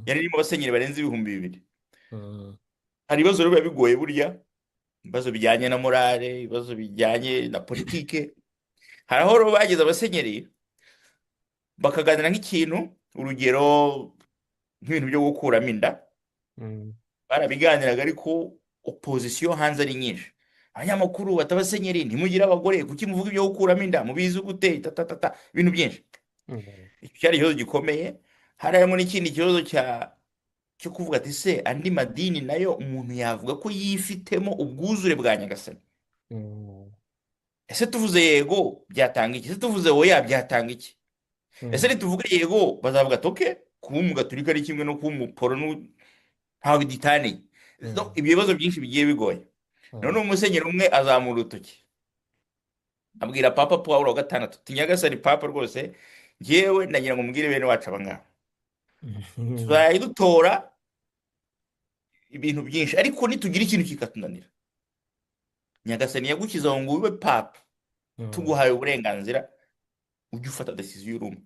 Yari irimo abasenyeri barenze 2000. Hari ibibazo rero biba bigoye burya, ibibazo bijyanye na morale, ibibazo bijyanye na politike. Hari aho rero bageze abasenyeri bakaganira nk'ikintu, urugero nk'ibintu byo gukuramo inda. Barabiganiraga, ariko opposition hanze ari nyinshi, abanyamakuru bati: "Abasenyeri ntimugire abagore, kuki muvuga ibyo gukuramo inda, mubizi gute?" Tatatata, ibintu byinshi. Icyo cyari ikibazo gikomeye. Hari harimo n'ikindi kibazo cyo kuvuga ati: "Se andi madini nayo umuntu yavuga ko yifitemo ubwuzure bwa Nyagasani? Ese tuvuze yego byatanga iki? Ese tuvuze oya byatanga iki? Ese nituvuga yego bazavuga ati: 'Okay, kuba umugatolika ari kimwe no kuba umuporo, ntaho biditaniye.'" Donc, ibyo bibazo byinshi bigiye bigoye. Noneho umusenyeri umwe azamura urutoki, abwira Papa Paul wa Gatandatu ati: "Nyagasani Papa, rwose njyewe ndagira ngo mbwire bene wacu aba ngaba, tuzajya dutora ibintu byinshi, ariko nitugira ikintu kikatunanira, Nyagasani yagushyize aho ngo ube papa, tuguhaye uburenganzira, ujye ufata décision uri umwe,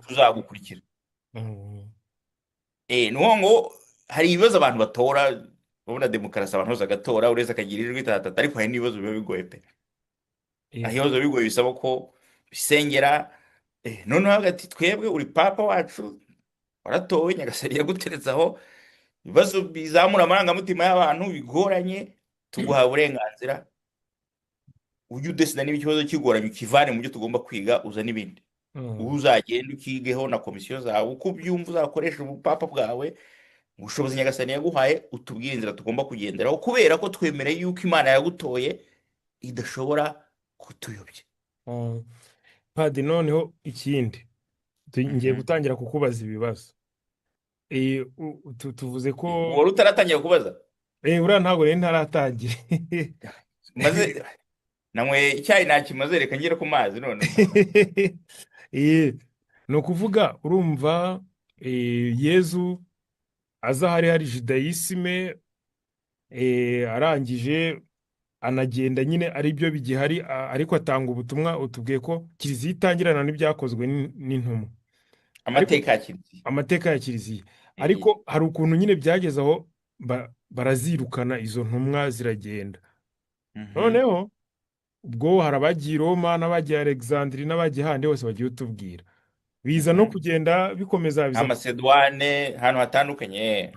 tuzagukurikira." Ni ukuvuga ngo hari ibibazo abantu batora, urabona demokarasi, abantu bose bagatora, buri wese akagira ijwi, tatata, ariko hari n'ibibazo biba bigoye pe. Hari ibibazo biba bigoye bisaba ko bisengera. Noneho hagati twebwe, uri papa wacu, waratowe, Nyagasani yaguteretse aho, ibibazo bizamura amarangamutima y'abantu bigoranye, tuguhaye uburenganzira, ujye udesida niba ikibazo kigoranye, ukivane mu byo tugomba kwiga, uzane ibindi. Ubu uzagenda ukigeho na komisiyo zawe uko ubyumva, uzakoresha ubupapa bwawe, ubushobozi Nyagasani yaguhaye, utubwire inzira tugomba kugenderaho, kubera ko twemereye yuko Imana yagutoye idashobora kutuyobya. Padi, noneho ikindi, ngiye gutangira kukubaza ibibazo. Tuvuze ko Wari utaratangira kubaza? Uriya ntabwo rero ntaratangira. Maze nanyweye icyayi ntakimaze, reka ngere ku mazi none. Ni ukuvuga urumva, Yezu aza hari judaïsme, arangije anagenda nyine ari byo bigihari, ariko atanga ubutumwa. Utubwiye ko kiliziya itangirana n'Ibyakozwe n'Intumwa, ariko Amateka ya kiliziya. Amateka ya kiliziya. Ariko hari ukuntu nyine byageze aho barazirukana, izo ntumwa ziragenda. Noneho ubwo hari abagiye i Roma n'abagiye Alexandrie n'abagiye ahandi hose bagiye utubwira, biza no kugenda bikomeza, biza Amasedwane, ahantu hatandukanye.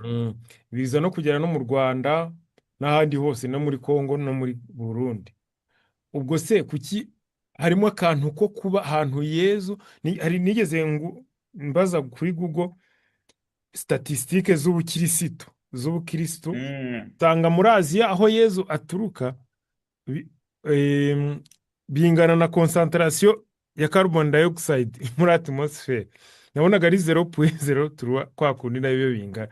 Biza no kugera no mu Rwanda n'ahandi hose, no muri Congo no muri Burundi. Ubwo se kuki harimo akantu ko kuba ahantu Yezu hari nigeze mbaza kuri Google statistiques z'ubukirisitu, nsanga muri Aziya aho Yezu aturuka bingana na concentration ya carbon dioxide muri atmosphere. Nabonaga ari 0.03, kwa kundi nayo bingana.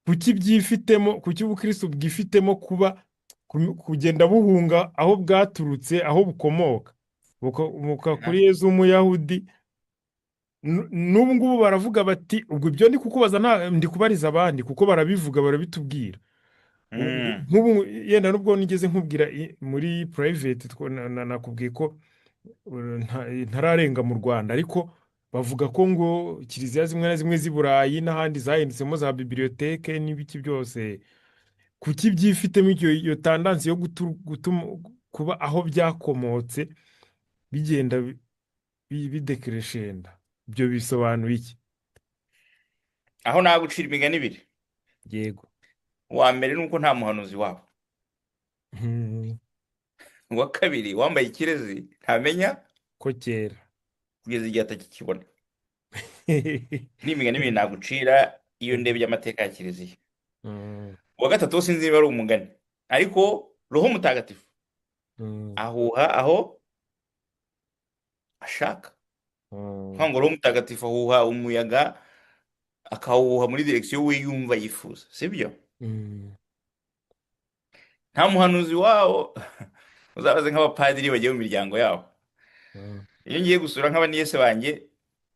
Kuki byifitemo, kuki ubukristo bwifitemo kuba kugenda buhunga aho bwaturutse, aho bukomoka, bukomoka kuri Yezu w'umuyahudi? N'ubu ngubu baravuga bati, ubwo ibyo ndi kukubaza ndi kubariza abandi kuko barabivuga, barabitubwira. Nk'ubu yenda nubwo nigeze nkubwira muri private, nakubwiye ko ntararenga mu Rwanda, ariko bavuga ko ngo kiliziya zimwe na zimwe z'i Burayi n'ahandi zahindutsemo za bibliothèque n'ibiki byose. Kuki byifitemo iyo tendance yo gutuma kuba aho byakomotse bigenda bidecrescenda? Ibyo bisobanuye iki? Aho nagucira imigani ibiri. Yego. Uwa mbere ni uko nta muhanuzi wabo. Uwa kabiri, wambaye ikirezi ntamenya ko kera kugeza igihe atakikibona. Ni imigani ibiri nagucira iyo ndebye amateka ya kiliziya. Uwa gatatu wo sinzi niba ari umugani, ariko Roho Mutagatifu ahuha aho ashaka. Nkuvuga ngo Roho Mutagatifu ahuha umuyaga, akawuhuha muri direction we yumva yifuza, sibyo? Nta muhanuzi wawo. Uzabaze nk'abapadiri bagiye mu miryango yabo. Iyo ngiye gusura nk'abanièces banjye,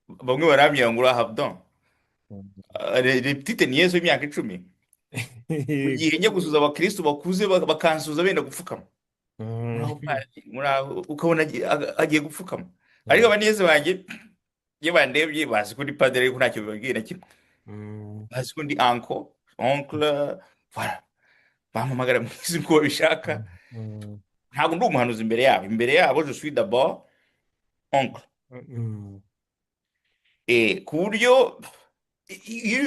bamwe barambwira ngo: "Uraha don, les petites nièces w'imyaka 10." Mu gihe njya gusuza abakristu bakuze, bakansuza benda gupfukama: "Muraho padiri, muraho," ukabona agiye gupfukama, ariko abanièces banjye Iyo bandebye bazi ko ndi padiri, ariko ntacyo bibabwiye na kimwe. Bazi ko ndi uncle, oncle, voilà, bampamagara mu izina uko babishaka. Ntabwo ndi umuhanuzi imbere yabo. Imbere yabo je suis d'abord oncle. Ku buryo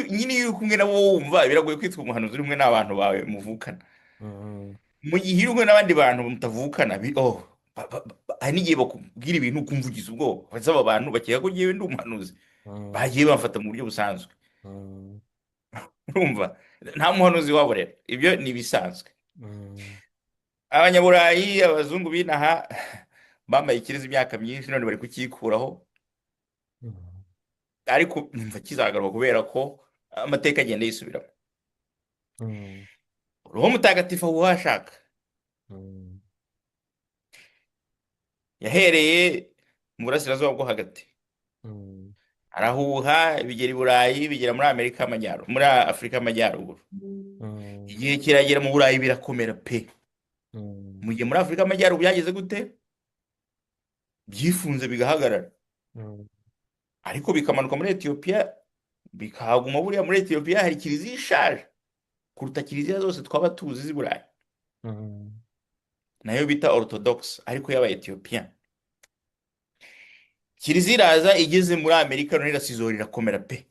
nyine iyo uri kumwe nabo wumva biragoye kwitwa umuhanuzi uri kumwe n'abantu bawe muvukana. Mu gihe uri kumwe n'abandi bantu mutavukana, oh, hari n'igihe bakubwira ibintu ukumva ugize ubwoba. Ndetse aba bantu bakeka ko ngewe ndi umuhanuzi, bagiye bamfata mu buryo busanzwe. Urumva nta muhanuzi wabo. Rero ibyo ni ibisanzwe. Abanyaburayi, abazungu b'inaha bambaye ikirezi imyaka myinshi, none bari kukikuraho. Ariko numva kizagaruka kubera ko amateka agenda yisubiramo. Roho Mutagatifu aho ashaka. Yahereye mu Burasirazuba bwo Hagati, arahuha, bigera i Burayi, bigera muri Amerika y'Amajyaruguru, muri Afurika y'Amajyaruguru. Igihe kiragera mu Burayi birakomera pe. Mu gihe muri Afurika y'Amajyaruguru byageze gute? Byifunze, bigahagarara. Ariko bikamanuka muri Etiyopiya, bikahaguma. Buriya muri Etiyopiya hari kiliziya ishaje kuruta kiliziya zose twaba tuzi z'i Burayi, nayo bita Orthodox, ariko y'aba Etiyopiya. Kiliziya iraza igeze muri Amerika, none irasizora, irakomera pe,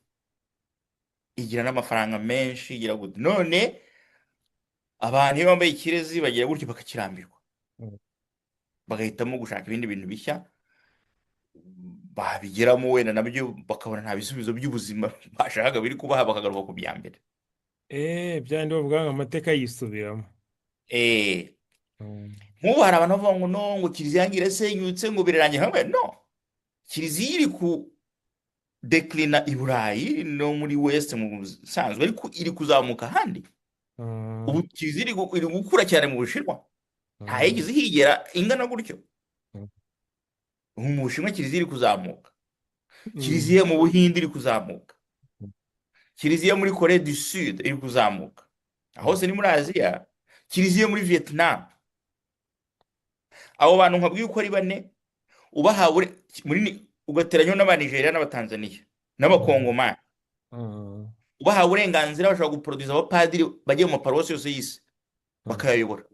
igira n'amafaranga menshi, igira gute. None abantu iyo bambaye ikirezi bagira gutyo bakakirambirwa, bagahitamo gushaka ibindi bintu bishya. Babigeramo wenda nabyo bakabona nta bisubizo by'ubuzima bashakaga biri kubaha, bakagaruka ku bya mbere. Byandi bavuga ngo amateka yisubiramo. Nk'ubu hari abantu bavuga ngo no, ngo kiliziya ngo irasenyutse, ngo birarangiye. Nkamwe no kiliziya iri ku déclina i Burayi no muri West mu busanzwe, ariko iri kuzamuka ahandi. Ubu kiliziya iri gukura cyane mu Bushinwa, nta yigeze ihigera ingana gutyo. Ubu mu Bushinwa kiliziya iri kuzamuka, kiliziya mu Buhinde iri kuzamuka, kiliziya muri Corée du Sud iri kuzamuka, aho hose ni muri Aziya, kiliziya muri Vietnam. Abo bantu nkabwiye uko ari bane, ubahawe muri ugateranyaho n'Abanigeria n'Abatanzaniya n'Abakongomani, ubahawe uburenganzira bashobora guproduza abapadiri bagiye mu maparuwasi yose y'isi, bakayayobora.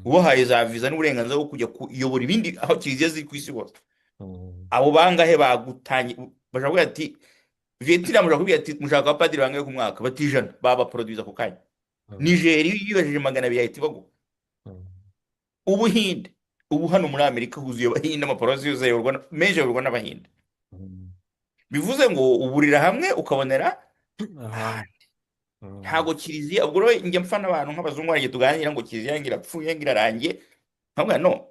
Ubahaye za viza n'uburenganzira bwo kujya kuyobora ibindi aho kiliziya ziri ku isi hose, abo bangahe bagutangiye? Bashobora kuvuga ati Vietnam, bashobora kubwira ati mushaka abapadiri bangahe ku mwaka? Bati 100, babaproduza ako kanya. Nigeria yibajije 200 yahita ibaguha. Ubuhinde, ubu hano muri Amerika huzuye Abahinde, amaparuwasi yose ayoborwa menshi ayoborwa n'Abahinde. Bivuze ngo uburira hamwe ukabonera ahandi. Ahandi. Ntago kiliziya, ubwo rero njya mfana abantu nk'abazungu banjye tuganira ngo kiliziya ngo irapfuye, ngo irarangiye, nkavuga no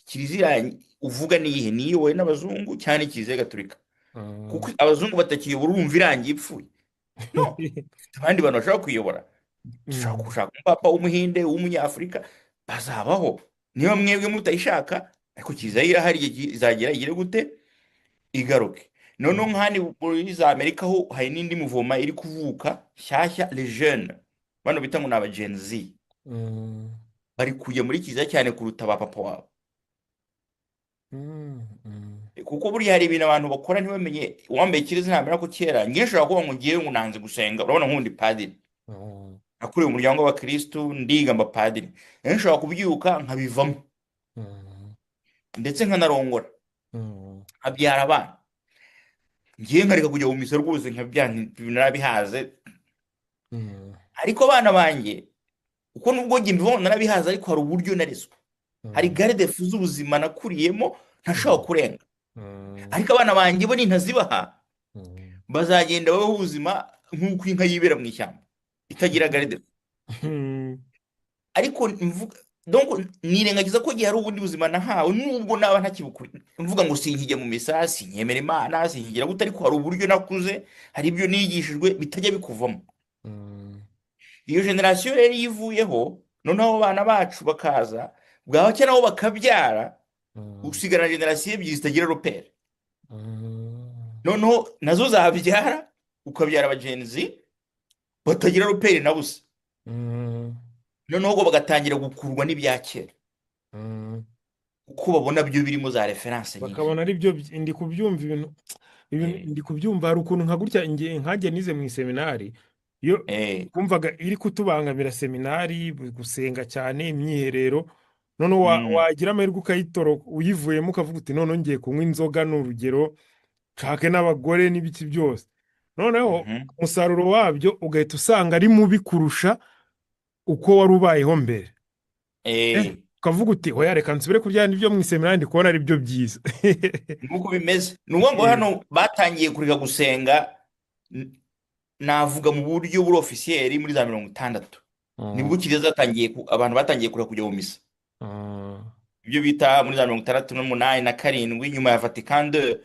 kiliziya uvuga ni iyihe? Ni iyobowe n'abazungu cyane, Kiliziya Gatolika? Kuko abazungu batakiyobora, urumva irangiye, ipfuye? No abandi bantu bashobora kuyobora. Dushobora gushaka umupapa w'Umuhinde, w'Umunyafurika, bazabaho niba mwebwe mutayishaka, ariko kiliziya irahari. Igihe izagera igire gute? Igaruke. Noneho nk'ahandi muri za Amerika ho hari n'indi mouvement iri kuvuka nshyashya, les jeunes bano bita ngo ni aba Gen Z, bari kujya muri kiliziya cyane kuruta ba papa wabo. Kuko buriya hari ibintu abantu bakora ntibamenye. Uwambaye ikirezi ntamenya ko kera ngiye nshobora kuvuga ngo ngiye ngo nanze gusenga. Urabona nk'undi padiri, nakuriye mu muryango w'abakirisitu, ndiga mba padiri, rero nshobora kubyuka nkabivamo, ndetse nkanarongora, nkabyara abana, ngiye nkareka kujya mu misa rwose, nkabyara narabihaze. Ariko abana banjye, uko nubwo njye mbibona narabihaze, ariko hari uburyo narezwe, hari garde-fous z'ubuzima nakuriyemo ntashobora kurenga. Ariko abana banjye bo nintazibaha, bazagenda babaho ubuzima nk'uko inka yibera mu ishyamba itagira garde-fous. Ariko mvuga, donc nirengagiza ko igihe hari ubundi buzima nahawe, nubwo naba ntakibukuri, mvuga ngo sinkijya mu misa, sinkemera Imana, sinkigira gute, ariko hari uburyo nakuze, hari ibyo nigishijwe bitajya bikuvamo. Iyo génération rero iyo ivuyeho, noneho abo bana bacu bakaza, bwacya nabo bakabyara, usigarana génération ebyiri zitagira repère. Noneho nazo zabyara, ukabyara aba Gen Z batagira repère na busa. Noneho ubwo bagatangira gukurwa n'ibya kera. Kuko babona byo birimo za références nyinshi. Bakabona ari byo ndi kubyumva ibintu ndi kubyumva. Hari ukuntu nka gutya nkanjye nize mu iseminari, iyo kumvaga iri kutubangamira seminari, gusenga cyane, imyiherero, noneho wagira amahirwe ukayitoroka, uyivuyemo ukavuga uti: "Noneho ngiye kunywa inzoga," ni urugero, nshake n'abagore n'ibiki byose, noneho umusaruro wabyo ugahita usanga ari mubi kurusha uko wari ubayeho mbere. Ukavuga uti: "Oya, reka nsubire ku bya byo mu iseminari, ndi kubona ari byo byiza." Nuko bimeze. Ni ukuvuga ngo hano batangiye kureka gusenga, navuga mu buryo buri officiel, muri za 60 nibwo kiliziya zatangiye abantu batangiye kureka kujya mu misa, ibyo bita muri za 68 na 7, nyuma ya Vatican II.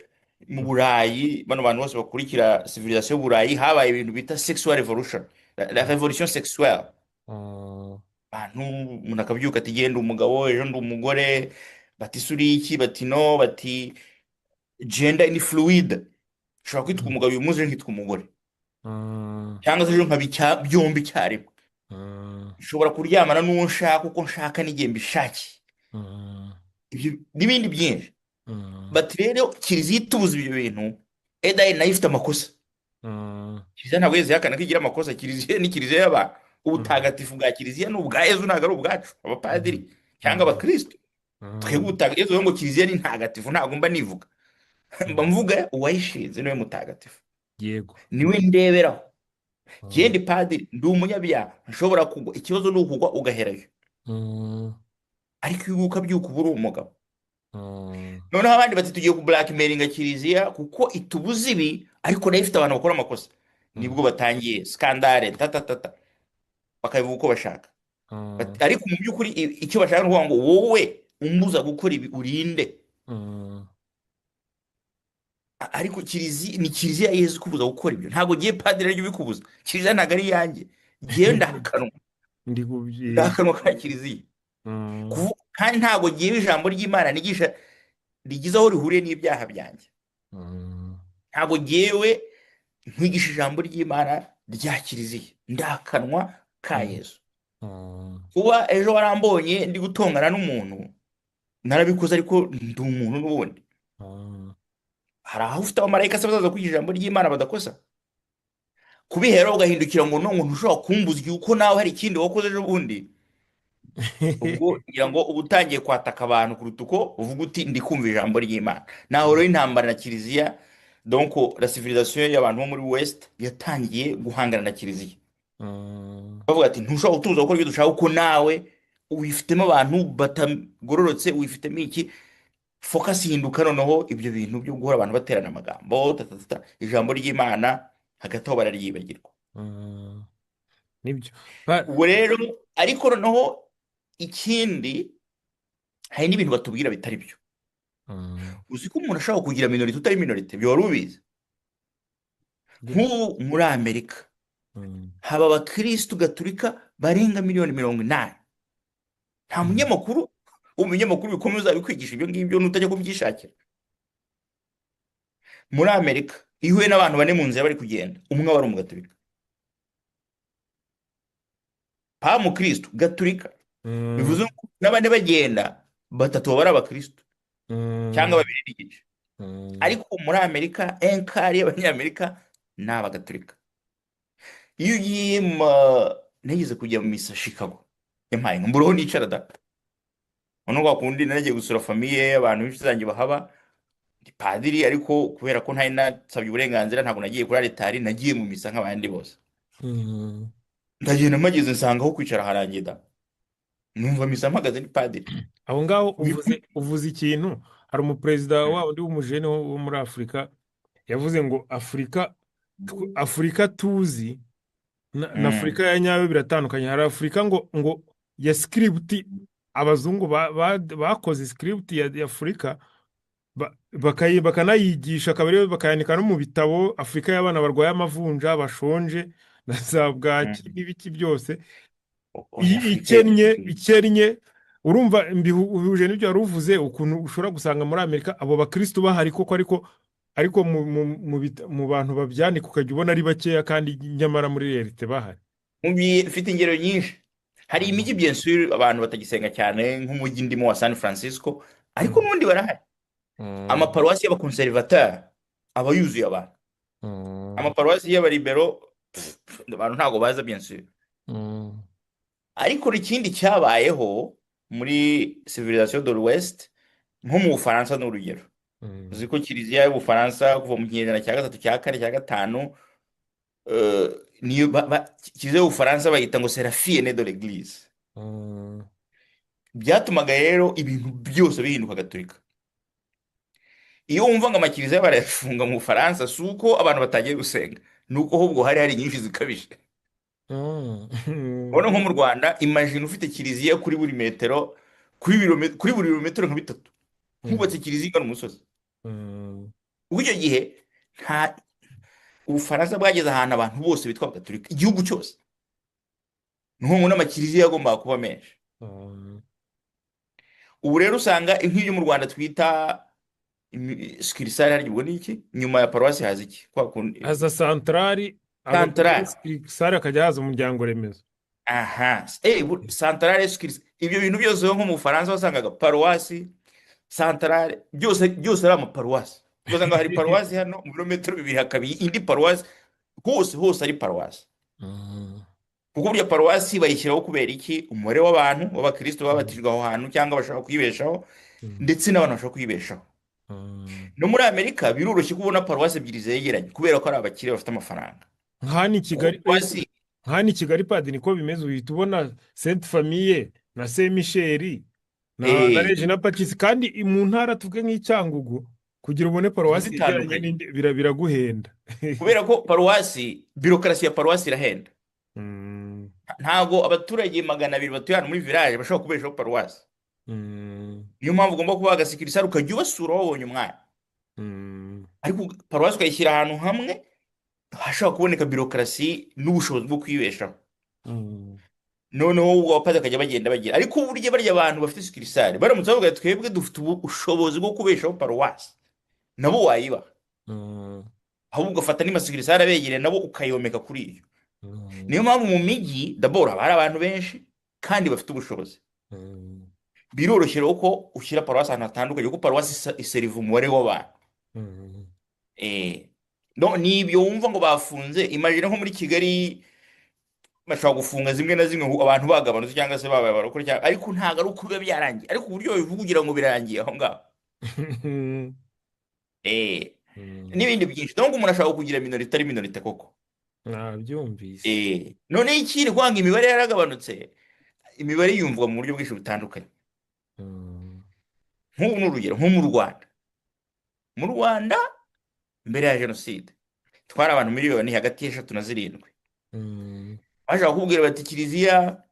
Mu Burayi, bano bantu bose bakurikira civilisation y'Uburayi, habaye ibintu bita sexual revolution, la révolution sexuelle. Abantu, umuntu akabyuka ati: "Genda umugabo, ejo ndi umugore." Bati: "Ese uri iki?" Bati: "No." Bati: "Gender ni fluide, ushobora kwitwa umugabo uyu munsi, ejo nkitwa umugore, cyangwa se ejo nkaba byombi icyarimwe. Nshobora kuryamana n'uwo nshaka, uko nshaka n'igihe mbishakiye." Ibyo n'ibindi byinshi. Bati rero kiliziya itubuza ibyo bintu, edayi nayo ifite amakosa. Kiliziya ntabwo yigeze ihakana ko igira amakosa. Kiliziya ni kiliziya y'abantu. Ubutagatifu bwa kiliziya ni ubwa Yezu, ntabwo ari ubwacu abapadiri cyangwa abakristo. Twebwe ubutagatifu, Yezu ngo kiliziya ni ntagatifu, ntabwo mba nivuga, mba mvuga uwayishinze, niwe mutagatifu, niwe ndeberaho. Njye padiri ndi umunyabyaha, nshobora kugwa. Ikibazo ni ukugwa ugaherayo, ariko iyo ukabyuka uba uri umugabo. Noneho abandi bati: "Tugiye kublackmailinga kiliziya kuko itubuza ibi, ariko nayo ifite abantu bakora amakosa." Nibwo batangiye scandale, tatatata, bakabivuga uko bashaka. Ariko mu by'ukuri icyo bashaka ni ukuvuga ngo: "Wowe umbuza gukora ibi, urinde?" Ariko kiliziya ni kiliziya ya Yezu ikubuza gukora ibyo, ntabwo ngiye padiri aribyo ubikubuza. Kiliziya ntabwo ari iyanjye, ngewe ndahakanwa, Ndi kubyi ndahakanwa ka kiliziya. Kandi ntabwo ngewe ijambo ry'Imana nigisha rigize aho rihuriye n'ibyaha byanjye. Ntabwo ngewe nkwigisha ijambo ry'Imana rya kiliziya, ndahakanwa ka Yezu. Kuba ejo warambonye ndi gutongana n'umuntu, narabikoze, ariko ndi umuntu n'ubundi. Hari aho ufite abamarayika se bazaza kwigisha ijambo ry'Imana badakosa? Kubihera ugahindukira ngo no ngo ntushobora kumbuza igihe, uko nawe hari ikindi wakoze ejo bundi, ubwo ngira ngo uba utangiye kwataka abantu kuruta uko uvuga uti: "Ndi kumva ijambo ry'Imana." Naho rero intambara na kiliziya, donc la civilisation y'abantu bo muri West yatangiye guhangana na kiliziya, bavuga ati: "Ntushobora gutuza gukora ibyo dushaka, kuko nawe wifitemo abantu batagororotse, wifitemo iki." Focus ihinduka noneho ibyo bintu byo guhora abantu baterana amagambo tatatata, ijambo ry'Imana hagati aho bararyibagirwa. Nibyo. Ubwo rero, ariko noneho ikindi, hari n'ibintu batubwira bitari byo. Uzi ko umuntu ashobora kugira minorité utari minorité? Ibyo wari ubizi? Gute? Nk'ubu muri Amerika haba abakirisitu gatolika barenga miliyoni 80. Nta munyamakuru wo mu binyamakuru bikomeye uzabikwigisha ibyo ngibyo, nutajya kubyishakira. Muri Amerika, iyo uhuye n'abantu bane mu nzira bari kugenda, umwe aba ari umugatolika, pa mukristo gatolika. Bivuze ko n'abane bagenda, batatu baba ari abakristo cyangwa babiri n'igice. Ariko muri Amerika, un quart y'Abanyamerika ni abagatolika. Iyo ugiye mu nigeze kujya mu misa Chicago, yampaye ngo mbura aho nicara da. Noneho kwa kundi naragiye gusura famille, abantu b'inshuti zanjye bahaba, ndi padiri, ariko kubera ko ntari nasabye uburenganzira, ntabwo nagiye kuri alitari, nagiye mu misa nk'abandi bose. Ndagenda, mpageze nsanga aho kwicara harangiye da. Numva misa mpagaze, ni padiri. Aho ngaho uvuze ikintu. Hari umuperezida wa undi w'umujene wo muri Afurika yavuze ngo Afurika, Afurika tuzi na Afurika ya nyayo biratandukanye. Hari Afurika ngo ya script, abazungu bakoze script ya Afurika, bakanayigisha, akaba ariyo bakayandika no mu bitabo, Afurika y'abana barwaye amavunja, bashonje na za bwaki n'ibiki byose. Oya, iyi Afurika ikennye, ikennye. Urumva mbihuje n'ibyo wari uvuze, ukuntu ushobora gusanga muri Amerika abo bakristo bahari koko, ariko mu bantu babyandika ukajya ubona ari bakeya, kandi nyamara muri réalité bahari. Mfite ingero nyinshi. Hari imijyi, bien sûr, abantu batagisenga cyane, nk'umujyi ndimo wa San Francisco. Ariko n'ubundi barahari. Amaparuwasi y'abaconservateur aba yuzuye abantu. Amaparuwasi y'abalibéraux pff, pff, abantu ntabwo baza, bien sûr. Ariko ikindi cyabayeho muri civilisation de l'Ouest, nko mu Bufaransa ni urugero. Uzi ko Kiliziya y'Ubufaransa kuva mu kinyejana cya gatatu, cya kane, cya gatanu, niyo Kiliziya y'Ubufaransa bayita ngo c'est la fille aînée de l'Église. Byatumaga rero ibintu byose bihinduka gatolika. Iyo wumva ngo amakiliziya barayafunga mu Bufaransa, si uko abantu batagiye gusenga, ni uko ahubwo hari nyinshi zikabije. Ubona nko mu Rwanda, imagine ufite kiliziya kuri buri metero, kuri buri birometero nka 3, hubatse kiliziya ingana umusozi. Ubwo icyo gihe nta Ubufaransa bwageze ahantu abantu bose bitwa Abagatolika, igihugu cyose, ni ngo n'amakiliziya yagombaga kuba menshi. Ubu rero usanga nk'ibyo mu Rwanda twita succursale, harya ubwo ni iki? Nyuma ya paruwasi haza iki? Kwa kundi Haza santarari, agakomeza Santarari. Succursale, akajya haza umuryango remezo. Aha, santarare, succursale, ibyo bintu byose nko mu Bufaransa wasangaga paruwasi, santarare, byose byose ari amaparuwasi. Ugasanga hari paruwasi hano mu birometero 2 hakaba indi paruwasi, hose hose ari paruwasi. Kuko burya paruwasi bayishyiraho kubera iki? Umubare w'abantu b'abakristo babatijwe aho hantu cyangwa bashaka kuyibeshaho, ndetse n'abantu bashaka kuyibeshaho. No muri Amerika biroroshye kubona paruwasi ebyiri zegeranye kubera ko ari abakire bafite amafaranga. Nk'hano i Kuko Kigali paruwasi nk'hano i Kigali, padiri, niko bimeze. Uhita ubona Sainte Famille na Saint Michel na Regina Pacis, kandi mu ntara, tuvuge nk'i Cyangugu, kugira ubone ziba paruwasi yegeranye zitandukanye n'indi biraguhenda. Kubera ko paruwasi, bureaucratie ya paruwasi irahenda. Ntabwo abaturage 200 batuye hano muri village bashobora kubeshaho paruwasi. Niyo mpamvu ugomba kuba agasuccursale, ukajya ubasura wabonye umwanya. Ariko paruwasi ukayishyira ahantu hamwe hashobora kuboneka bureaucratie n'ubushobozi bwo kwibeshaho. Noneho ubwo abapadiri bakajya bagenda bagira, ariko uburyo barya abantu bafite succursale baramutse bavuga ati twebwe dufite ubushobozi bwo kubeshaho paruwasi, nabo wayibaha. Ahubwo ugafata n'amasuccursale abegereye nabo ukayomeka kuri iyo. Niyo mpamvu mu mijyi d'abord haba hari abantu benshi kandi bafite ubushobozi. Biroroshye rero ko ushyira paruwasi ahantu hatandukanye, kuko paruwasi iseriva umubare w'abantu. No, ni ibyo wumva ngo bafunze. Imagine nko muri Kigali bashobora gufunga zimwe na zimwe abantu bagabanutse cyangwa se babaye abarokore cyangwa, ariko ntabwo ari uko biba byarangiye, ariko uburyo babivuga ugira ngo birangiye aho ngaho. N'ibindi byinshi. Donc umuntu ashobora kugira minorité ari minorité koko. Nabyumvise. Noneho ikindi, kwanga imibare yaragabanutse, imibare yumvwa mu buryo bwinshi butandukanye. Nk'ubu ni urugero nko mu Rwanda. Mu Rwanda mbere ya jenoside twari abantu miliyoni hagati y'3 na 7. Bashaka kukubwira bati kiliziya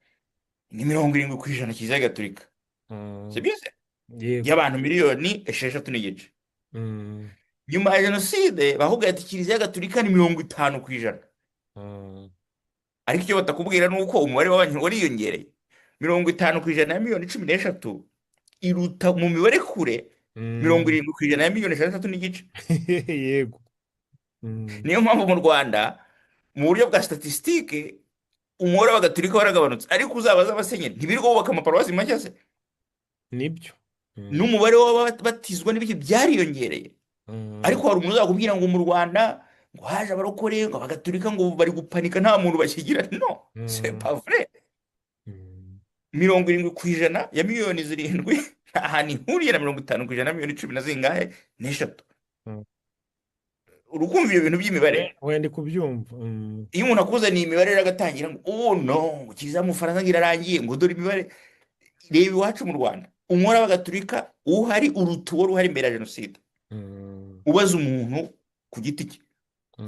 ni 70% Kiliziya Gatolika. Si byo se? Yego. Y'abantu miliyoni 6.5. Nyuma ya jenoside bakubwira ati Kiliziya Gatolika ni 50%. Ariko icyo batakubwira ni uko umubare w'abantu wariyongereye. 50% ya miliyoni 13 iruta mu mibare kure 70% ya miliyoni 6.5. Yego. Niyo mpamvu mu Rwanda mu buryo bwa statistique umubare w'abagatolika waragabanutse, ariko uzabaza abasenyeri, ntibirirwa bubaka amaparuwasi mashya se? Nibyo. N'umubare w'ababatizwa n'ibiki byariyongereye. Ariko hari umuntu uzakubwira ngo mu Rwanda ngo haje abarokore, ngo abagatolika ngo bari gupanika, nta muntu bakigira. No, c'est pas vrai. 70% ya miliyoni 7 nta hantu ihuriye na 50% ya miliyoni cumi na zingahe n'eshatu. Urukumva ibyo bintu by'imibare? Wenda ndi kubyumva. Iyo umuntu akuzaniye imibare rero agatangira ngo oh no, ngo kiliziya mu Bufaransa ngo irarangiye, ngo dore imibare, reba iwacu mu Rwanda umubare w'abagatolika uhari uruta uwari uhari mbere ya jenoside. Ubaza umuntu ku giti cye,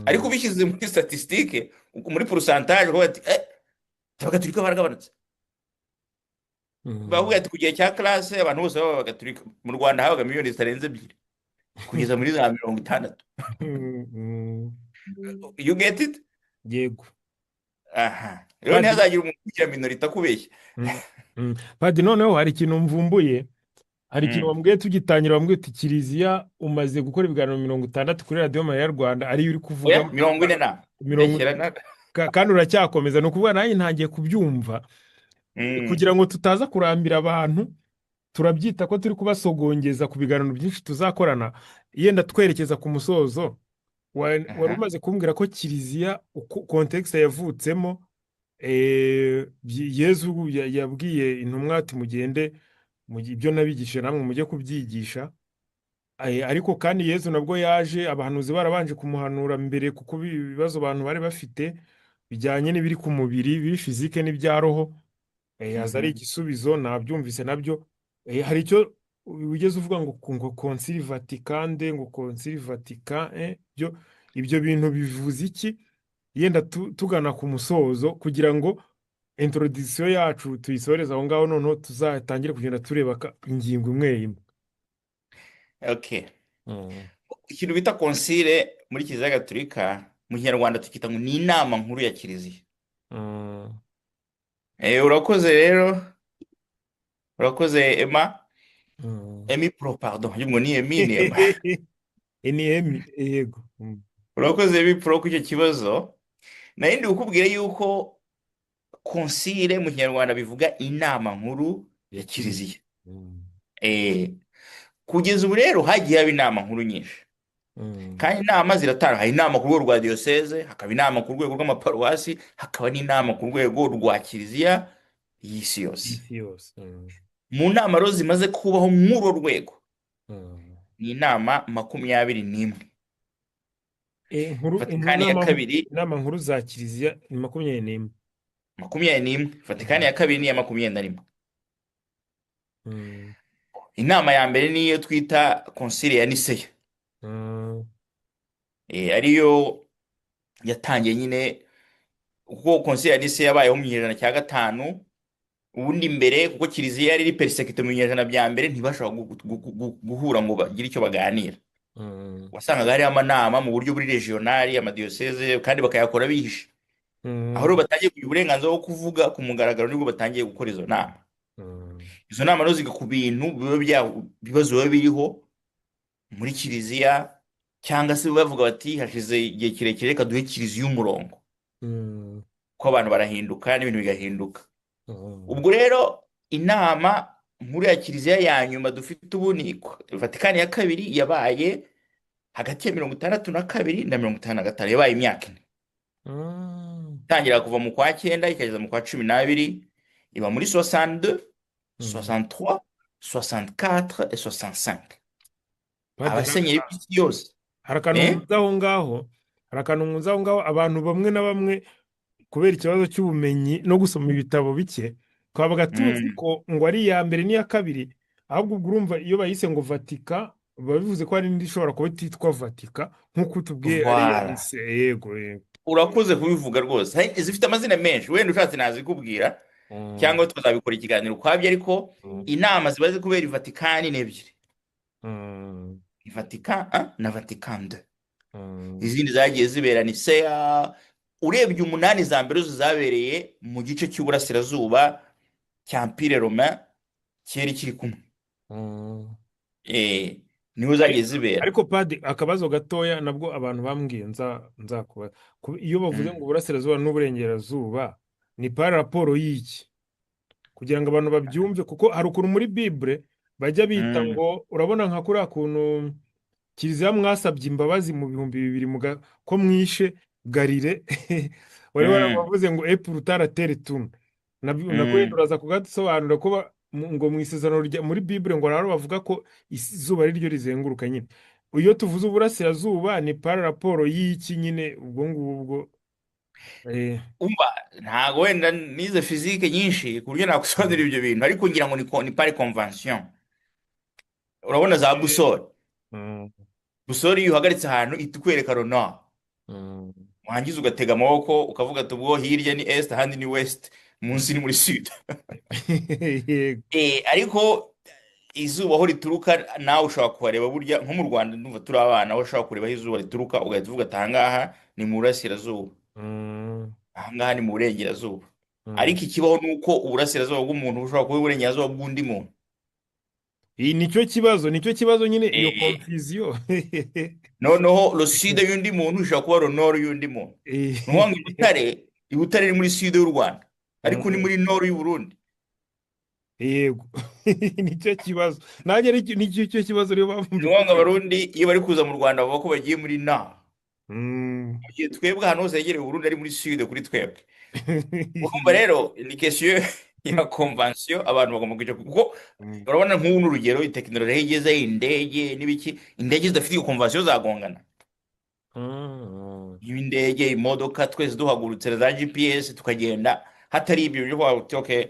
ariko ubishyize muri statistique, muri pourcentage, ukavuga ati abagatolika baragabanutse. Bavuga ati ku gihe cya classe abantu bose baba abagatolika, mu Rwanda habaga miliyoni zitarenze 2 kugeza muri za 60. You get it? Yego. Aha rero Padiri ntihazagire umuntu ugira minorité akubeshya. Padiri, noneho hari ikintu mvumbuye, hari ikintu wambwiye tugitangira, wambwiye uti kiliziya umaze gukora ibiganiro 60 kuri Radiyo Mariya Rwanda ariyo uri Oya, kuvugamo. 40 na Mirongo rekera na kandi uracyakomeza, ni ukuvuga nanjye ntangiye kubyumva. Kugira ngo tutaza kurambira abantu. Turabyita ko turi kubasogongeza ku biganiro byinshi tuzakorana. Yenda twerekeza ku musozo, wari umaze kumbwira ko kiliziya uko contexte yavutsemo, Yezu yabwiye intumwa ati: "Mugende ibyo nabigishije namwe mujye kubyigisha." Ariko kandi Yezu nabwo yaje abahanuzi barabanje kumuhanura mbere, kuko ibibazo abantu bari bafite bijyanye n'ibiri ku mubiri, biri physique n'ibya roho, aza ari igisubizo. Nabyumvise nabyo. Hari icyo wigeze uvuga ngo Concile Vatican II, ngo Concile Vatican, byo ibyo bintu bivuze iki? Yenda tugana ku musozo, kugira ngo introduction yacu tuyisoreze aho ngaho, noneho tuzatangire kugenda tureba ingingo imwe imwe. Okay. Ikintu bita concile muri Kiliziya Gatolika, mu Kinyarwanda tukita ngo ni inama nkuru ya kiliziya. Urakoze rero, urakoze Emma. Emi Pro, pardon, ngo ni Emi, ni Emma. Ni Emi, yego. Urakoze Emi Pro ku icyo kibazo. Nari ndi kukubwira yuko concile mu Kinyarwanda bivuga inama nkuru ya ya kiliziya. Kiliziya. Kugeza ubu rero hagiye haba inama nkuru nyinshi, kandi inama ziratanga. Hari inama ku rwego rwa diyoseze, hakaba inama ku rwego rw'amaparuwasi, hakaba n'inama ku rwego rwa kiliziya y'isi yose. Isi yose. Mu nama rero zimaze kubaho mw'urwo rwego, ni inama 21. Nkuru Vatikani ya inama kabiri. Inama nkuru za kiliziya ni 21? 21. Vatikani ya kabiri ni iya 21. Inama ya mbere niyo twita Concile ya Niseya, ariyo yatangiye nyine, kuko Concile ya Niseya yabayeho mu kinyejana cya gatanu. Ubundi mbere, kuko kiliziya yari iri persécutée mu binyejana bya mbere, ntibashobora guhura ngo bagire icyo baganira. Wasangaga hariho amanama mu buryo buri régional, amadiyoseze, kandi bakayakora bihishe. Aho rero batangiye kugira uburenganzira bwo kuvuga ku mugaragaro, nibwo batangiye gukora izo nama. Izo nama rero ziga ku bintu biba bya ibibazo biba biriho muri kiliziya, cyangwa se bavuga bati: "Hashize igihe kirekire, reka duhe kiliziya umurongo," kuko abantu barahinduka n'ibintu bigahinduka. Ubwo rero inama nkuru ya kiliziya ya nyuma dufite ubu ni Vatikani ya kabiri, yabaye hagati ya 62 na 65, yabaye imyaka 4, itangira kuva mu kwa cyenda ikageza mu kwa 12, iba muri 62, 63, 64 et 65. Padiri, Abasenyeri b'isi yose. Hari akantu nkunze aho ngaho, hari akantu nkunze aho ngaho. Abantu bamwe na bamwe, kubera ikibazo cy'ubumenyi no gusoma ibitabo bike, twabaga tuzi ko ngo ari iya mbere n'iya kabiri. Ahubwo ubwo urumva iyo bayise ngo Vatika, biba bivuze ko hari indi ishobora kuba ititwa Vatika, nk'uko utubwiye ari iya Voilà. Nise. Yego. Urakoze kubivuga rwose. Zifite amazina menshi, wenda ushatse nazikubwira, cyangwa tukazabikora ikiganiro ukwabyo, ariko inama ziba ziri kubera i Vatikani ni ebyiri: Vatican 1 na Vatican 2. Izindi zagiye zibera Niseya. Urebye umunani za mbere zose zabereye mu gice cy'uburasirazuba cya Empire Romain cyari kiri kumwe. Niho zagiye zibera. Ariko padi, akabazo gatoya nabwo abantu bambwiye nzakubaza. Iyo bavuze ngo uburasirazuba n'uburengerazuba, ni par rapport y'iki? Kugira ngo abantu babyumve, kuko hari ukuntu muri Bible bajya bita ngo, urabona nka kuriya kuntu kiliziya mwasabye imbabazi mu 2000 ko mwishe Galilée, wari warabavuze ngo et pourtant la terre tourne. Nabyo nako wenda uraza kugasobanura, ko ngo mu isezerano muri Bible ngo rero bavuga ko izuba ari ryo rizenguruka nyine. Iyo tuvuze uburasirazuba, ni par rapport y'iki nyine ubwo ngubwo? Umva, ntago wenda nize physique nyinshi ku buryo nakusobanurira ibyo bintu, ariko ngira ngo ni par convention. Urabona za boussole, boussole iyo uhagaritse ahantu ihita ikwereka le nord, warangiza ugatega amaboko ukavuga ati: "Ubwo hirya ni est, ahandi ni ouest, munsi ni muri sud." Ariko izuba aho rituruka nawe ushobora kuhareba. Burya nko mu Rwanda, ndumva turi abana, aho ushobora kureba aho izuba rituruka ugahita uvuga ati: "Ahangaha ni mu burasirazuba, ahangaha ni mu burengerazuba." Ariko ikibaho ni uko uburasirazuba bw'umuntu bushobora kuba uburengerazuba bw'undi muntu. Iyi nicyo kibazo nyine, iyo confusion. Noneho le sud y'undi muntu ishobora kuba le nord y'undi muntu. Ni ukuvuga ngo i Butare ni muri sud y'u Rwanda, ariko ni muri nord y'u Burundi. Yego, nicyo kibazo nanjye, nicyo cyo kibazo, niyo mpamvu Ni ukuvuga ngo mbikubwiye. Abarundi iyo bari kuza mu Rwanda bavuga ko bagiye muri nord, mu gihe twebwe ahantu hose hegereye Uburundi ari muri sud kuri twebwe. Urumva rero ni question ya convention, abantu bagomba kwica kuko urabona nk'ubu ni urugero, tekinoloji aho igeze, indege n'ibiki, indege zidafite iyo convention zagongana. Iyo indege, imodoka, twese duhagurutse za GPS tukagenda, hatari ibyo byo kuvuga uti: "Okay,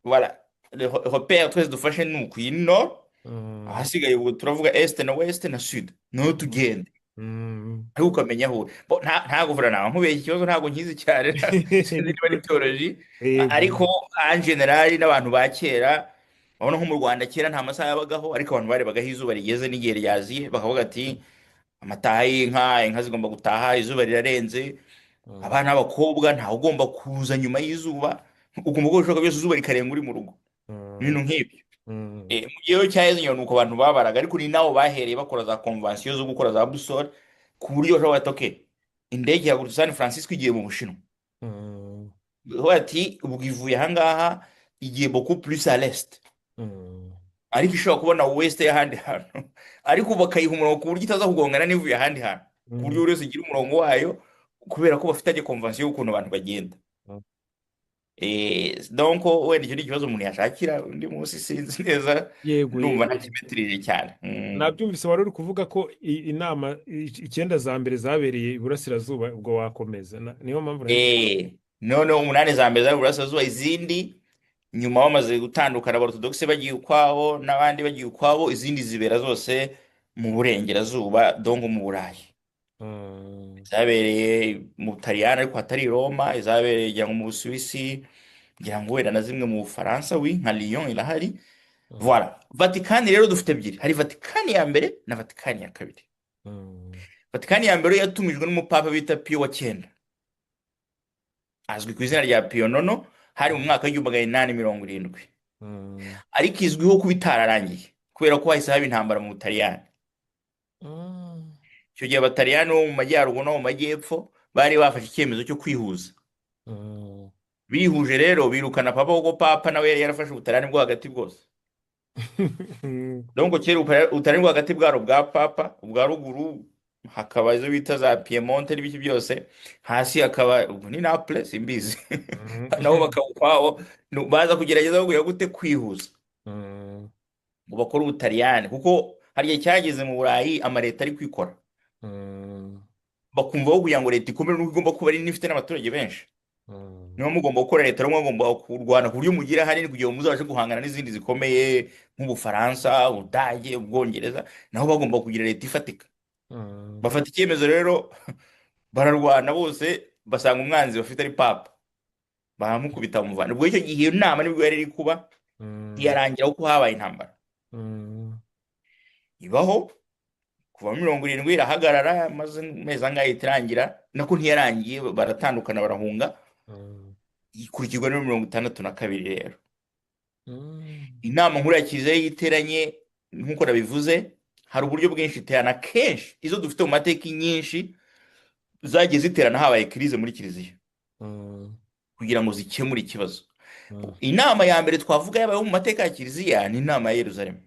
voilà le repère twese dufashe ni uku, iyi ni nord, ahasigaye ubwo turavuga est na ouest na sud, niho tugende." Ariko ukamenya aho uri. Bo, ntabwo vura nawe nkubeshya, ikibazo ntabwo nkizi cyane, sinzi niba ari théologie. Ariko en général n'abantu ba kera, urabona nko mu Rwanda kera nta masaha yabagaho, ariko abantu barebagaho izuba rigeze n'igihe ryaziye, bakavuga ati: "Amataha y'inka, inka zigomba gutaha, izuba rirarenze." Abana b'abakobwa ntawe ugomba kuza nyuma y'izuba, ugomba gukora ibishoboka byose izuba rikarenga uri mu rugo, ibintu nk'ibyo. Mu gihe cya Yezu ni uko abantu babaraga, ariko ni nabo bahereye bakora za convention zo gukora za boussole, ku buryo bashobora bati: "Okay, indege ihagurutse San Francisco igiye mu Bushinwa." Bavuga ati: "Ubwo ivuye ahangaha igiye beaucoup plus à l'est, ariko ishobora kubona ouest y'ahandi hantu," ariko bakayiha umurongo ku buryo itaza kugongana n'ivuye ahandi hantu, ku buryo buri wese igira umurongo wayo, kubera ko bafitanye convention y'ukuntu abantu bagenda. Donc wenda icyo ni ikibazo umuntu yashakira undi munsi, sinzi neza. Ndumva ntakimetirije cyane. Nabyumvise, wari uri kuvuga ko inama icyenda za mbere zabereye iburasirazuba, ubwo wakomeza. Niyo mpamvu nari Noneho umunani za mbere zari iburasirazuba, izindi nyuma bamaze gutandukana, aborotodogisi bagiye ukwabo n'abandi bagiye ukwabo, izindi zibera zose mu burengerazuba, donc mu Burayi. Zabereye mu Butaliyani ariko hatari i Roma, izabereye ngira ngo mu Busuwisi, ngira ngo wenda na zimwe mu Bufaransa, wi nka Lyon irahari. Voilà, Vatikani rero dufite ebyiri, hari Vatikani ya mbere na Vatikani ya kabiri. Vatikani ya mbere yatumijwe n'umupapa bita Pio wa cyenda, azwi ku izina rya Pio Nono, hari mu mwaka w'1870, ariko izwiho kuba itararangiye kubera ko hahise haba intambara mu Butaliyani. Icyo gihe Abataliyani bo mu majyaruguru no mu majyepfo bari bafashe icyemezo cyo kwihuza. Bihuje rero birukana papa, kuko papa nawe yari yarafashe Ubutaliyani bwo hagati bwose. Donc kera Ubutaliyani bwo hagati bwaro bwa papa, ubwa ruguru hakaba izo bita za Piemonte n'ibiki byose, hasi hakaba ubwo ni Naples, simbizi, nabo bakaba ukwabo. Baza kugerageza kugira gute? Kwihuza ngo bakore Ubutaliyani, kuko hari igihe cyageze mu Burayi amaleta ari kwikora, bakumva ko kugira ngo leta ikomere nuko igomba kuba ari nini, ifite n'abaturage benshi. Niba mugomba gukora leta rumwe, mugomba kurwana ku buryo mugira hanini kugira ngo muzabashe guhangana n'izindi zikomeye nk'Ubufaransa, Ubudage, Ubwongereza, nabo bagomba kugira leta ifatika. Bafata icyemezo rero, bararwana bose, basanga umwanzi bafite ari papa, baramukubita, bamuvana. Ubwo icyo gihe iyo nama nibwo yari iri kuba, ntiyarangira kuko habaye intambara. Ibaho kuva muri 70 irahagarara, maze amezi angahe itarangira, nako ntiyarangiye, baratandukana barahunga. Ikurikirwa na 62 rero. Inama nkuru ya kiliziya yiteranye, nk'uko nabivuze, hari uburyo bwinshi iterana. Kenshi izo dufite mu mateka nyinshi zagiye ziterana habaye crise muri kiliziya kugira ngo zikemure ikibazo. Inama ya mbere twavuga yabayeho mu mateka ya kiliziya ni inama ya Yeruzalemu,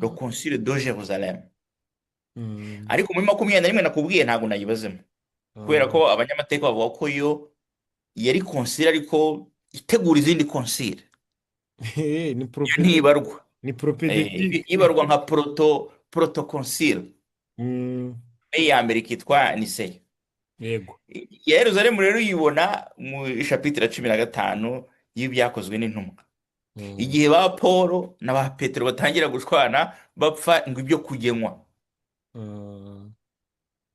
le concile de Jérusalem. Ariko muri 21 nakubwiye ntabwo nayibazemo, kubera ko abanyamateka bavuga ko yo yari concile ariko itegura izindi concile. Ni Yo ntibarwa. Ni propédeutique. Ibarwa nka proto concile. Iya mbere ikitwa Niseya. Iya Yeruzalemu rero uyibona mu chapitre 15 y'Ibyakozwe n'Intumwa, igihe ba Paul na ba Petero batangira gushwana, bapfa ngo ibyo kugenywa.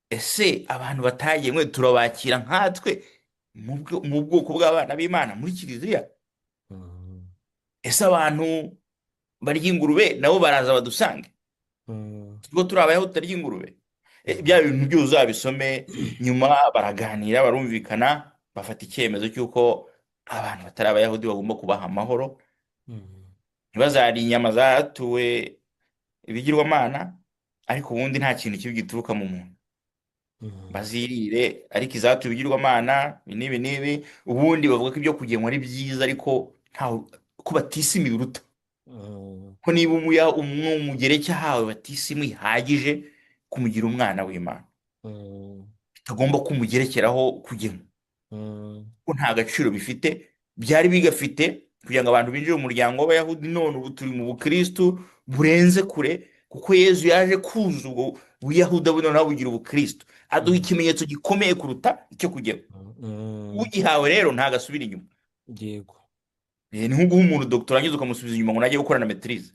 Ese abantu batagenwe turabakira nkatwe mu bwoko bw'abana b'Imana muri kiliziya? Ese abantu barya ingurube nabo baraza badusange? Ubwo turi tutarya ingurube? Bya bintu byose uzabisome nyuma. Baraganira, barumvikana, bafata icyemezo cy'uko abantu batari Abayahudi bagomba kubaha amahoro, ntibazarye inyama zatuwe ibigirwamana, ariko ubundi nta kintu kibi gituruka mu muntu, bazirire, ariko izatuwe ibigirwamana ibi n'ibi n'ibi. Ubundi bavuga ko ibyo kugenwa ari byiza, ariko nta ko batisimu ibiruta, ko niba umugereki ahawe batisimu ihagije kumugira umwana w'Imana, bitagomba kumugerekeraho kugenwa, ko nta gaciro bifite. Byari bigafite kugira ngo abantu binjire mu muryango w'Abayahudi. None ubu turi mu bukristu burenze kure, kuko Yezu yaje kuzuza ubwo buyahuda, buno nawe bugira ubukristu, aduha ikimenyetso gikomeye kuruta icyo kugenwa. Ugihawe rero ntagasubira inyuma. Ni nko guha umuntu doctorat, urangiza ukamusubiza inyuma ngo najye gukora na maîtrise.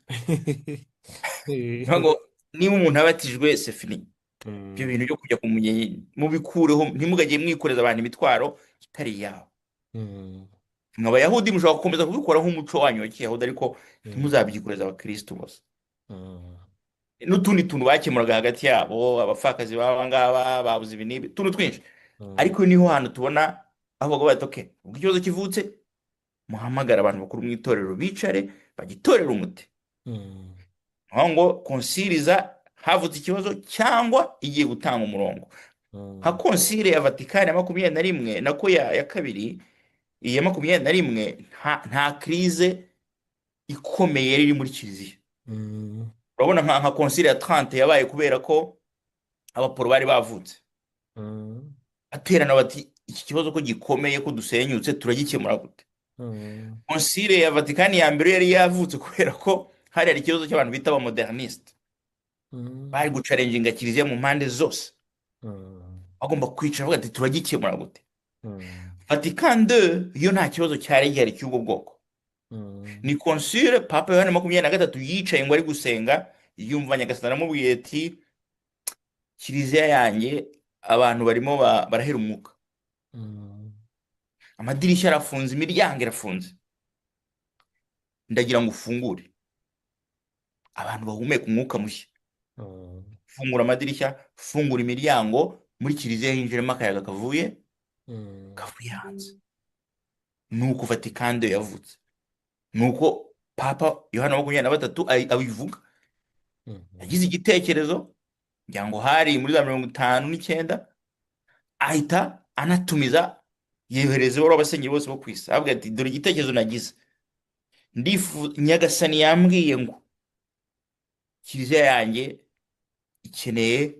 Niyo ngo niba umuntu abatijwe, c'est fini. Ibyo bintu byo kujya kumunyenye mubikureho, ntimugajye mwikoreza abantu imitwaro itari iyabo. Mwe Abayahudi mushobora gukomeza kubikora nk'umuco wanyu wa kiyahudi, ariko ntimuzabyikoreza abakristu bose. N'utundi tuntu bakemuraga hagati yabo, abapfakazi b'aba ngaba babuze ibi n'ibi, utuntu twinshi. Ariko niho hantu tubona aho bavuga bati: "Okay, ubwo ikibazo kivutse, muhamagare abantu bakuru mu itorero, bicare bagitorere umuti." Aho ngo konsiliza havutse ikibazo cyangwa igiye gutanga umurongo, nka konsile ya Vatikani ya 21, nako ya kabiri, iya 21, nta crise ikomeye yari iri muri kiliziya. Urabona nka konsile ya Trente yabaye kubera ko abaporo bari bavutse, aterana bati: "Iki kibazo ko gikomeye, ko dusenyutse, turagikemura gute?" Konsile ya Vatikani ya mbere yari yavutse kubera ko hari ikibazo cy'abantu bita abamoderniste, bari guchallenginga kiliziya mu mpande zose, bagomba kwicara bavuga ati: "Turagikemura gute?" Vatican II yo nta kibazo cyari gihari cy'ubwo bwoko. Ni konsile Papa Yohani 23 yicaye ngo ari gusenga, yumva Nyagasani aramubwiye ati: "Kiliziya yanjye abantu barimo barahera umwuka, amadirishya arafunze, imiryango irafunze, ndagira ngo ufungure abantu bahumeka umwuka mushya. Fungura amadirishya, fungura imiryango, muri kiliziya hinjiremo akayaga kavuye kavuye hanze." Nuko Vatican II yavutse, nuko Papa Yohana 23 abivuga. Yagize igitekerezo, ngira ngo hari muri za 59, ahita anatumiza, yohereza ibaruwa abasenyeri bose bo ku isi, avuga ati: "Dore igitekerezo nagize, ndifu Nyagasani yambwiye ngo kiliziya yanjye ikeneye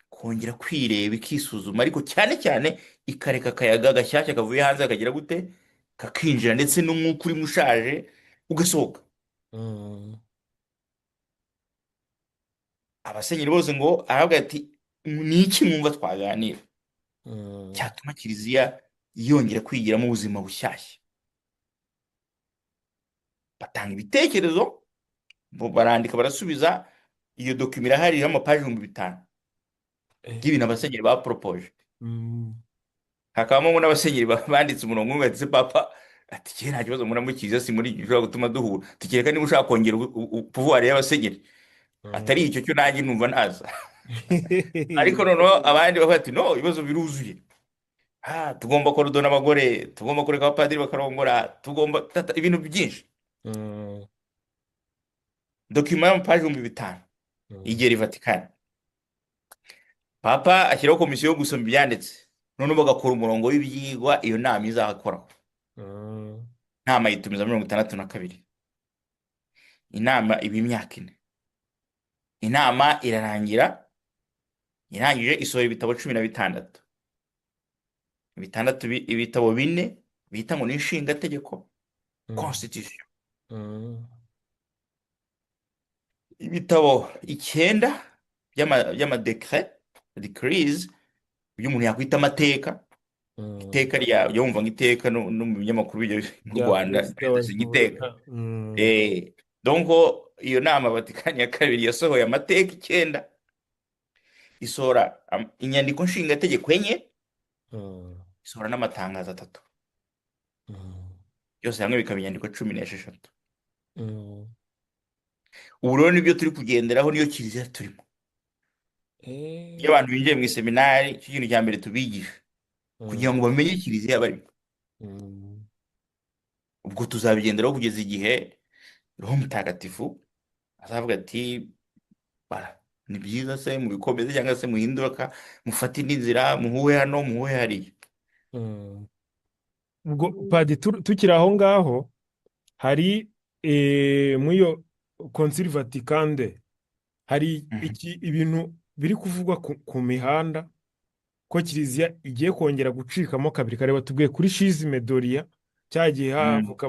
kongera kwireba, ikisuzuma, ariko cyane cyane ikareka akayaga gashyashya kavuye hanze kagira gute? Kakinjira, ndetse n'umwuka urimo ushaje ugasohoka." Abasenyeri bose ngo aravuga ati: "Ni iki mwumva twaganira cyatuma kiliziya yongera kwigiramo ubuzima bushyashya?" Batanga ibitekerezo, bo barandika, barasubiza. Iyo document irahari, iriho amapaji 5000 y'ibintu abasenyeri baporopoje. Hakabamo n'abasenyeri banditse umurongo umwe bati: "Papa," ati, "njye nta kibazo mbona muri kiliziya, si muri gishobora gutuma duhura, tukereka niba ushaka kongera pouvoir y'abasenyeri, atari icyo cyo nanjye numva naza." Ariko noneho abandi bavuga ati: "No, ibibazo biruzuye, tugomba korodona abagore, tugomba kureka abapadiri bakarongora, tugomba tata," ibintu byinshi. Document y'amapaji 5000 igera i Vatikani. Papa ashyiraho komisiyo yo gusoma ibyanditse, noneho bagakora umurongo w'ibyigwa iyo nama izakoraho. Inama yitumiza 62, inama iba imyaka 4. Inama irarangira, irangije isohora ibitabo 16, bitandatu, ibitabo bine bita ngo ni inshingategeko, constitution, ibitabo icyenda by'amadécrets, decrees, ibyo umuntu yakwita amateka. Iteka rya ujya wumva ngo iteka no mu binyamakuru bijya mu Bya Rwanda, perezida wa perezida asinya iteka. repubulika. Donc iyo nama Vatikani ya kabiri yasohoye amateka icyenda, isohora inyandiko nshingategeko enye, isohora n'amatangazo atatu. Byose hamwe bikaba inyandiko 16. Ubu rero nibyo turi kugenderaho, niyo kiliziya turimo. Iyo abantu binjiye mu iseminari, icyo kintu cya mbere tubigisha kugira ngo bamenye kiliziya barimo. Ubwo tuzabigenderaho kugeza igihe Roho Mutagatifu azavuga ati: "Bara ni byiza se, mubikomeze cyangwa se muhinduka, mufate indi nzira, muhuhe hano, muhuhe hariya." Ubwo padi, tukiri aho ngaho, Hari muri iyo Concile Vatican II hari iki ibintu biri kuvugwa ku mihanda ko Kiliziya igiye kongera gucikamo kabiri. Kare batubwiye kuri schisme d'Orient, cyagiye havuka.